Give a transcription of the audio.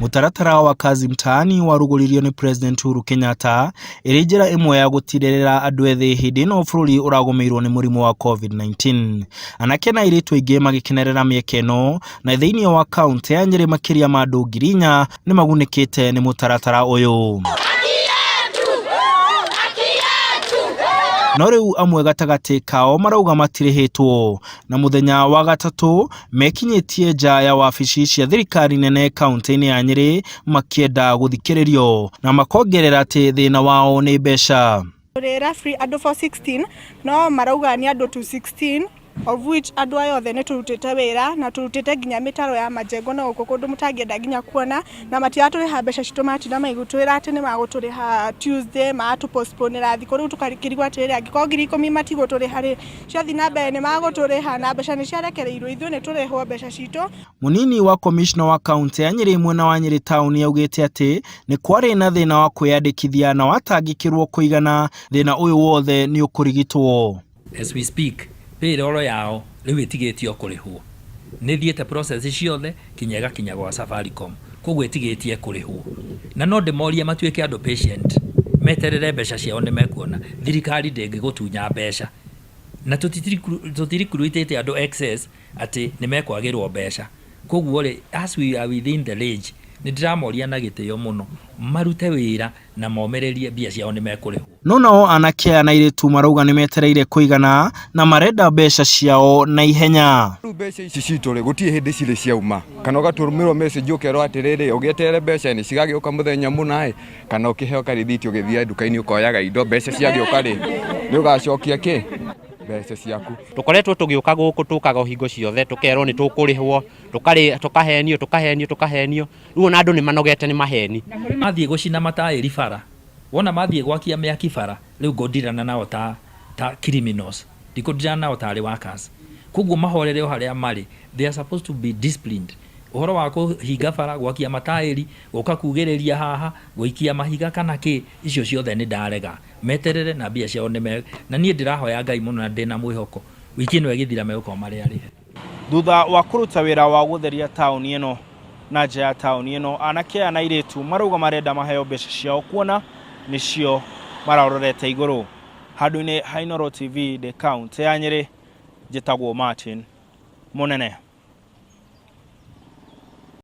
Mũtaratara wa Kazi Mtaani warugũririo nĩ President Uhuru Kenyatta ĩrĩ njĩra ĩmwe ya gũtirĩrĩra andũ ethĩ hĩndĩ ĩno bũrũri ũragũmĩirwo nĩ mũrimũ wa COVID-19. Anake na airĩtu aingĩ magĩkenerera mĩeke ĩno na thĩinĩ wa kaũntĩ ya Nyĩrĩ makĩria ma andũ 4,000 nĩ magunĩkĩte nĩ mũtaratara ũyũ. No rĩu amwe gatagatĩ kao marauga matirĩhĩtwo na mũthenya wa gatatũ mekinyĩtie nja ya wabici cia thirikari nene kaũntĩ-inĩ ya Nyĩrĩ makĩenda gũthikĩrĩrio na makongerera atĩ thĩna wao nĩ mbeca. Tũrĩ roughly andũ 416 no marauga nĩ andũ 216, of which andũ aya othe nĩ tũrutĩte wĩra na tũrutĩte nginya mĩtaro ya majengo na gũkũ kũndũ mũtangĩenda nginya kuona, na matiratũrĩha mbeca citũ. Matinda maigũtwĩra atĩ nĩ magũtũrĩha Tuesday, magatũpostponera thikũ. Rĩu tũkĩrigwo atĩrĩrĩ, angĩkorwo 10,000 matigũtũrĩha rĩ, ciathiĩ na mbere nĩ magũtũrĩha? Na mbeca nĩ ciarekereirio, ithuĩ nĩ tũrĩhwo mbeca citũ. Mũnini wa komishona wa kaũntĩ ya Nyĩrĩ mwena wa Nyĩrĩ taũni augĩte atĩ nĩ kwarĩ na thĩna wa kwĩyandĩkithia na watangĩkĩrwo kũigana thĩna ũyũ wothe nĩ ũkũrigitwo. As we speak, payroll yao rĩu ĩtigĩtio kũrĩhwo, nĩ thiĩte process ciothe kinya ĩgakinya gwa Safaricom, koguo ĩtigĩtie kũrĩhwo. Na no ndĩmorie matuĩke andũ patient, meterere mbeca ciao, nĩ mekuona. Thirikari ndĩngĩgũtunya mbeca na tũtirikuruitĩte andũ excess atĩ nĩ mekwagĩrwo mbeca. Koguo rĩ, as we are within the range, nĩ ndĩramoria na gĩtĩo mũno marute wĩra na momĩrĩrie, mbia ciao nĩ mekũrĩhwo. No nao anake aya na airĩtu marauga nĩ metereire kũigana na marenda mbeca ciao na ihenya. Rĩu mbeca ici citũ rĩ, gũtirĩ hĩndĩ cirĩ ciauma, kana ũgatũmĩrwo message ũkerwo atĩrĩrĩ, ũgĩeterere mbeca nĩ cigagĩũka mũthenya mũna ĩ, kana ũkĩheo karithiti ũgĩthiĩ nduka-inĩ ũkoyaga indo, mbeca ciagĩũka rĩ, nĩ ũgacokia kĩ mbeca ciaku. Tũkoretwo tũgĩũka gũkũ, tũkaga o hingo ciothe, tũkerwo nĩ tũkũrĩhwo, tũkahenio, tũkahenio, tũkahenio. Rĩu ona andũ nĩ manogete nĩ maheni. Mathiĩ gũcina mataĩri bara, wona mathiĩ gwakia mĩaki bara, rĩu ngũndirana nao ta criminals, ndikũndirana nao tarĩ workers. Koguo mahorere o harĩa marĩ. They are supposed to be disciplined. Ũhoro wa kũhinga bara, gwakia mataĩri, gũka kugĩrĩria haha, gũikia mahiga kana kĩ, icio ciothe nĩ ndarega. Meterere na mbia ciao nĩ me na niĩ ndĩrahoya Ngai mũno na ndĩna mwĩhoko wiki ĩno ĩgĩthira megũkorwo marĩ arĩhe. Thutha wa kũruta wĩra wa gũtheria taũni ĩno na nja ya taũni ĩno, anake aya na airĩtu marauga marenda maheo mbeca ciao kuona nĩcio mararorete igũrũ. Handũ-inĩ ha Inooro TV ndĩ kaũntĩ ya Nyĩrĩ, njĩtagwo Martin Mũnene.